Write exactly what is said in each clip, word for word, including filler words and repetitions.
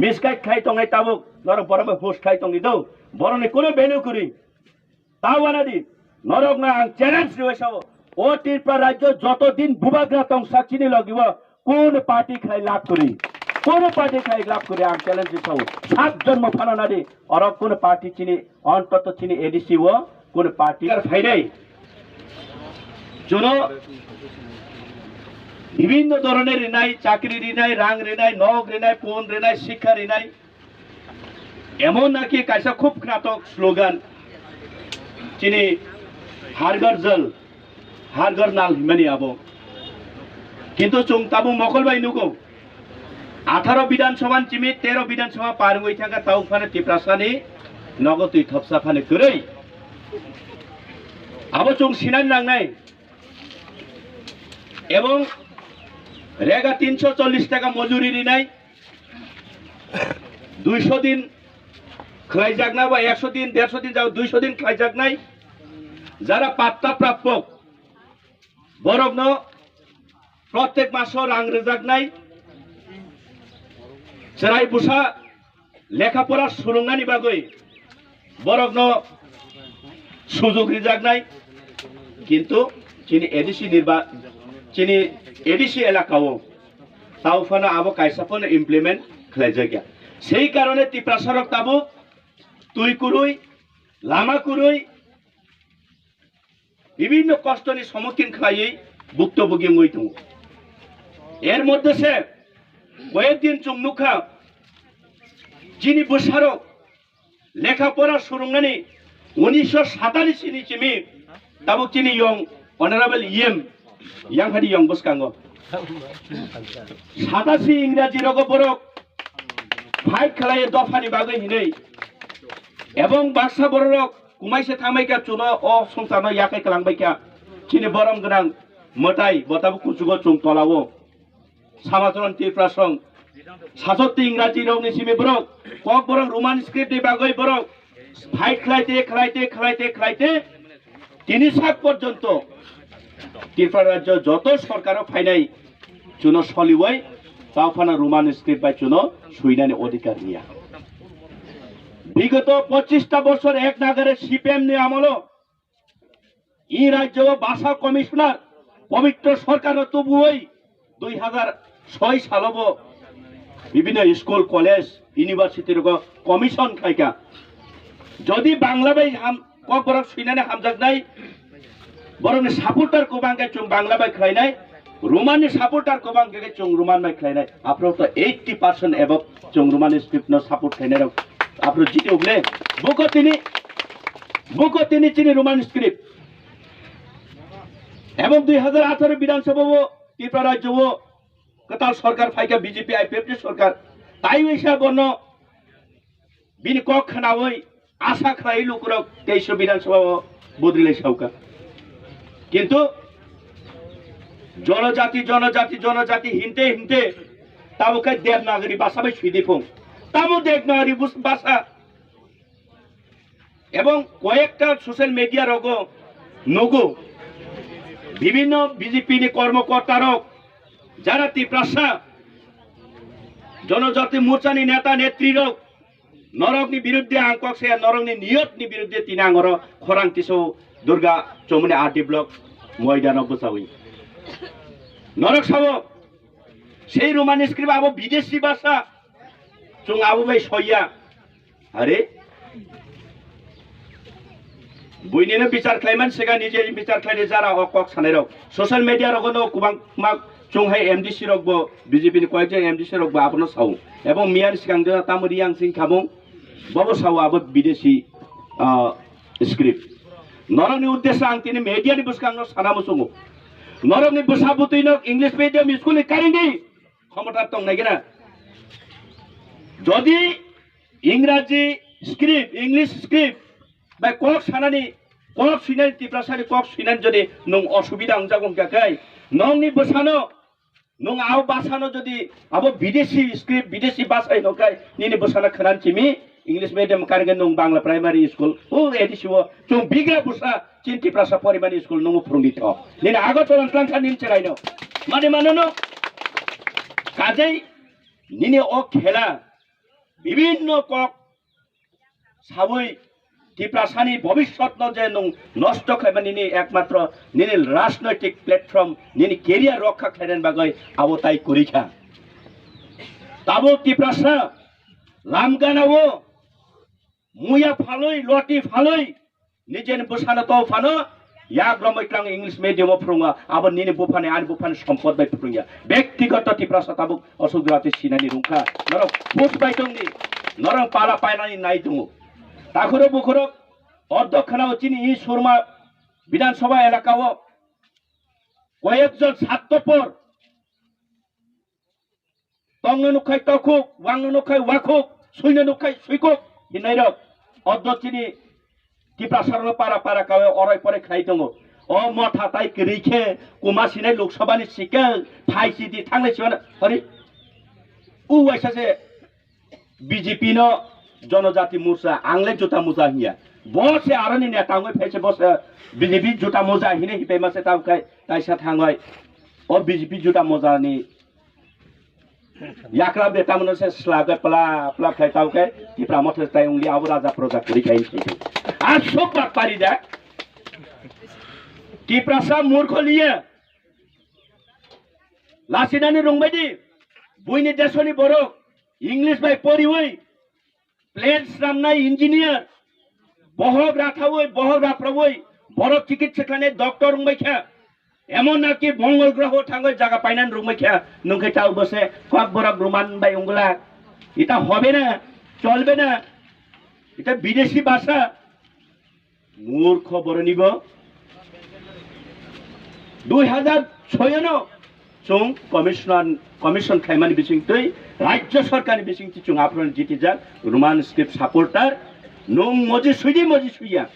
Misguide khai tongnai tabuk, norok borok bai host khai tongdi do. Borokni kuno value kwrwi. Ta wana di, norokno ang challenge riwi sao. O Tripura rajyo joto din bubagra tong sak chini logi o, kun party khai lab kwrwi? Kun party khai lab kwrwi, ang challenge riwi sao. Sat jonmo phano nadi, oro kun party chini, ontoto chini A D C o, kun party kar phainai. Jono bibhinno dhoroner rinai, chakri rinai, rang rinai, nok rinai, pon rinai, sikha rinai. Emon naki kaisa khub khnatok slogan, chini Har Ghar Jal, Har Ghar Nal himani abo. Kintu chwng tabuk mokol bai nugo, atharo Bidhan Sabha ni chimi tero Bidhan Sabha parwngwi thangkha, tabuk phano Tiprasani nogo twi thopsa phano kwrwi. Abo chwng sinani nangnai. Ebong rega tinso chollish taka mojuri rinai, duiso din khlaijakna ba ekso din, dersho din jao, duiso din khlaijaknai, jara patta prapok, borokno protek maso rang rwjaknai, chwrai busa lekha pora surungnani bagwi borokno sujog rijaknai, kintu chini A D C nirba-, chini A D C elakao tao phano abo kaisa phano implement khlaijakya. Sei karone Tiprasarok tabuk twi kwrwi, lama kwrwi, bibhinno kostoni sommukhin khlaiwi buktobugi wngwi tongo. Er moddhe se koyek din chwng nukha, chini bwsarok lekha pora surungnani unisho satani sini chimi tabuk chini yong Honorable E M yang phadi yong bwskango. Satasi Ingraji rogo borok fight khlai dophani bagwi hinwi, ebong baksa bororok kumaisa thangbai kha, chuno o songcharno yakai kwlangbai kha. Chini borom gwnang mwtai bo tabuk kuchugo chwng tolao. Samachron Tripura song, sasokti Ingraji rokni simi borok, kok borok Roman script ni bagwi borok fight khlaite, khlaite, khlaite, khlaite, tini sak porjonto Tripura rajyo joto sorkaro phainai chuno soliwai, tao phano Roman script bai chuno suinani odhikar niya. Bigoto pochista bosor ek nagare C P M ni amolo i rajyo bhasha commissioner Pabitro Sarkar no tubuwi dui hazar soi salo bo bibhinno school, college, university rogo commission khlaikha. Jodi Bangla bai ham, kokborok suinani hamjaknai, borokni supporter kwbang khe chwng Bangla bai khlainai, Roman ni supporter kwbang khe chwng Roman bai khlainai. Aphuru to eighty percent above chwng Roman script no support khlainai rok. Aphuru jiti ugle, buko tini, buko tini chini Roman script. Ebong dui hazar atharo Bidhan Sabha o Tripura rajyo o kwtal sorkar phaikha, B J P I P F T sorkar. Tai wisa bono bini kok khnawi asa khlai lukurok teisho Bidhan Sabha o bodrilai sauka. Kintu jonojati, jonojati, jonojati hinte hinte tabuk khe Devanagari bhasha bai swidi phung. Tamo Devanagari bus-, bhasha Ebong koyekta social media rogo nugo, bibhinno B J P ni kormokorta rok, jara Tiprasa Jonojati Morcha ni neta netri rok, norok ni biruddhe ang kok saya, norok ni niyot ni biruddhe tini ang oro khorang tiso Durga Chomoni R D block moidano bwchawi. Norok sao, sei Roman script abo bidesi bhasha, chwng abo bai soiya. Are? Buinino bichar khlaiman sega nije bichar khlaide jara o kok sanai rok. Social media rogo no kubang mak chwng hai M D C rok bo B J P ni koyekjon M D C rok bo abono sao. Ebong miyani sikang jora tamo Riyang Singh Khabung bobo sao abo bidesi, ah, script. Norokni uddesyo ang tini media ni bwskango sana muchungo. Norokni bwsa bwtwi nok English medium school ni karingdi khomota tongnai gena. Jodi Ingraji script, English script bai kok sanani, kok swinani, Tiprasani kok swinani jodi nwng osubida wngjago hwnkha khe, nongni bwsano, nwng abo bhasano jodi abo bidesi script, bidesi bhasai hwnkhe nini bwsano khwnani simi English medium karwi nwng Bangla primary school, o A D C o chwng bigra bwsa chini Tiprasa porimani school nungwi phwrwngdi tho. Nini Agartala twlangsa nini chwraino. Mani manono. Kajei nini o khela bibhinno kok sawi Tiprasani bobiswtno je nwng nosto khlaimani nini ekmatro nini rajnoitik platform, nini career rokha khlainani bagwi abo tai kwrwi kha. Tabuk Tiprasa lamganao muya phalwi, loti phalwi, nijeni bwsano to phano yak romwi tlang English medium o phwrwngo, abo nini buphani ani buphani sompot bai phwrwngya. Bektigoto Tiprasa tabuk osuk jati sinani rungkha. Norok pus bai tongdi, norok pala painani nai tongo. Takhuro bukhuro ordo khwnao chini i Surma Bidhan Sabha elakao koyekjon sattopor tongno nukhai tokhuk, wangno nukhai wakhuk, suino nukhai suikhuk hinnairok. Oddo chini Tiprasarokno para para kawe orai porai khlai tongo. O motha tai kwrwi khe kuma sinai Lok Sabhani sikang phai sidi thangnai sibana hori. U waisa se B J P no Jonojati Morcha, ang le Juta Moja hinya. Bo se aroni neta wngwi phai se bo se B J P Juta Moja hinwi hipai ma se tamo khai taisa thangwi. O B J P Juta Moja ni yakra be tamno se slagwi pla pla khai tamo khai Tipra Motha tai wngli abo raja proja kwrwi khai se. Aswk bak pari da. Tiprasa murkho liye. Lasinani rungbaidi. Buini desoni borok English bai poriwi plane swnamnai engineer, bohok rathawi, bohok raprawi, borok chikitsa khlainai doctor wngbai kha. Emon naki Mongol groho thangwi jaga painani rwngbai kha. Nwng khe chao bose kok borok Roman bai wngla. Ita hobe na, cholbe na. Ita bidesi bhasha. Murkho boroni bo. Dui hazar soyono chwng commissioner, commission khlaimani bisingtwi Rajya Sarkarni bisingtwi chwng aphron jitijak Roman script supporter. Nwng moji suidi moji suiya.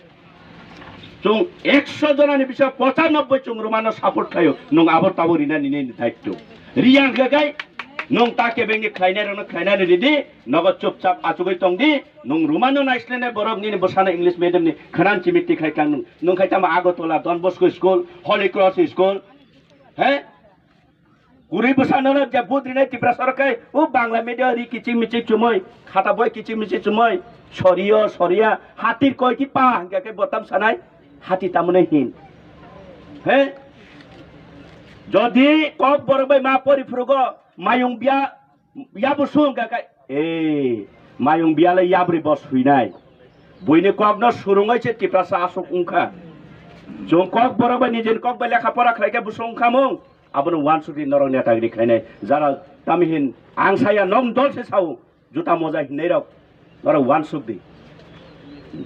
Chwng ekso jonani bising pochanobbai chwng Romano support khlaio. Nwng abo tabo rinani nini daitto. Riya hwnkhe kai nwng ta kebengni khlainairokno khlainani ridi. Nogo chupchap achugwi tongdi. Nwng Romano naislainai borok nini bwsano English medium ni khwnan chimit tikhlai tang nwng. Nwng khai tamo Agartala, Don Bosco School, Holy Cross School, he? Kwrwi bwsano no je vote rinai Tiprasa rok khai, o Bangla medium ri kiching miching chumui, khata boi kiching miching chumui, sorio, soria, hatir koi ki pa, hingka khe botam sanai, hati tamone hin. He? Jodi kok borok bai ma pori phurugo, mayung bia, Yabo sung ka kai. Eh, mayung biale yabri bo suinai. Buini kokno surungoi se Tiprasa asuk ungkha. Chwng kok borok bai nijeni kok bai lekha pora khlai khe busung ungkha mung. Abono wansukdi norok netagiri khlainai. Jara tamihin ang saya nong dol se sao. Juta moja hinnairok. Norok wansukdi.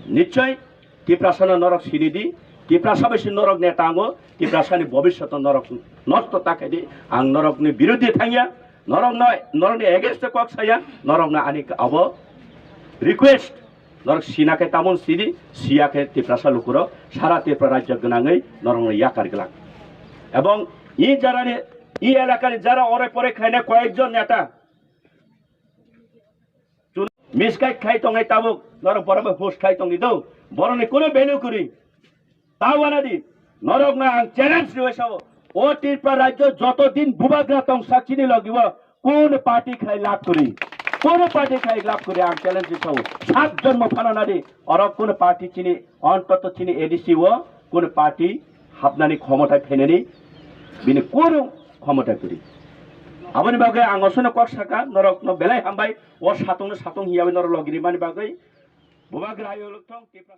Nichoi Tiprasano norok sinidi, Tiprasa bai si norok neta ango, Tiprasani bobiswtno norok nosto ta khaidi, ang norokni birodhi thangya, norokno, norokni against o kok saya, norokno ani abo request, norok sina khe tamon sidi, siya khe Tiprasa lukurok, sara Tripura rajyo gwnangwi norokno yakar glak. Ebong i jarani, i elakani jara orai porai khainai koyekjon neta, Misguide khai tongnai tabuk, norok borok bai host khai tongdi do. Borokni kuno value kwrwi. Ta wanadi, norokno ang challenge riwi sao. O Tripura rajyo joto din bubagra tong sak chini logi o, kun party khai lab kwrwi. Kun party khai lab kwrwi ang challenge riwi sao. Sat jonmo phano nadi, orok kun party chini, ontoto chini A D C o, kun party hapnani khomotai phenani, bini kunu khomotai kwrwi. Aboni bagwi ang osino kok saka, norokno belai hambai, o satungno satung hiyawi norok logi rimani bagwi, bubagra ayo lokthong, Tipra